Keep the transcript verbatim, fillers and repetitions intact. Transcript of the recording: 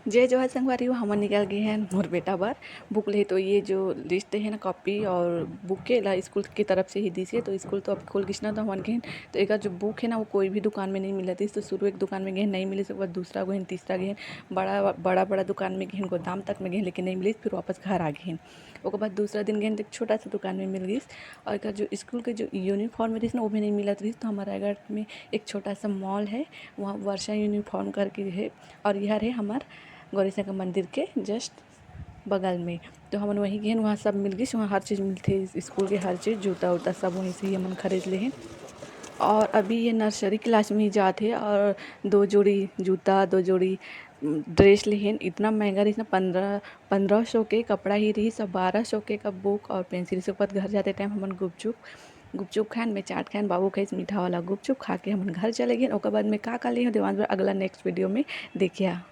जय जोहार संगवारी हो, हमन निकल गे हन मोर बेटा बर book ले। तो ये जो list हे ना, copy और book के ला स्कूल के तरफ से ही दिस हे। तो स्कूल तो अब खुल गिस ना, तो हमन गे हन। तो एकर जो book हे ना, वो कोई भी दुकान में नहीं मिलत रिस। तो शुरू एक दुकान में गे हन, नहीं मिलिस। ओकर बाद दूसरा गे हन, तीसरा गे हन, बड़ा बड़ा बड़ा दुकान में गे हन, गोदाम तक में गे हन, लेकिन नहीं मिलिस। फिर वापस घर आ गे हन। ओकर बाद दूसरा दिन गे हन, तो एक छोटा सा दुकान में मिल गिस। और एकर जो स्कूल के जो यूनिफॉर्म रिस ना, वो भी नहीं मिलत रिस। तो हमर रायगढ़ में एक छोटा सा मॉल है, वहाँ वर्षा यूनिफॉर्म करके है। और यह रहे हमर गौरी शंकर मंदिर के just बगल में। तो हमन वहीं गे हन, वहाँ सब मिल गिस। वहाँ हर चीज़ मिलथे, स्कूल के हर चीज़, जूता उता सब वहीं से ही हमन खरीद ले हन। और अभी ये नर्सरी क्लास में ही जात हे और दो जोड़ी जूता, दो जोड़ी ड्रेस ले हन। इतना महंगा रिस ना, पंद्रह पंद्रह सौ के कपड़ा ही रिस, बारह सौ के का बुक और पेंसिल। से बाद घर जाते टाइम हमन गुपचुप गुपचुप खाएन, मैं चाट खाएन, बाबू खाइस मीठा वाला गुपचुप। खा के हमन घर चले गेन। ओकर बाद में का का ले हन, देवांश बर अगला next video में देखिया।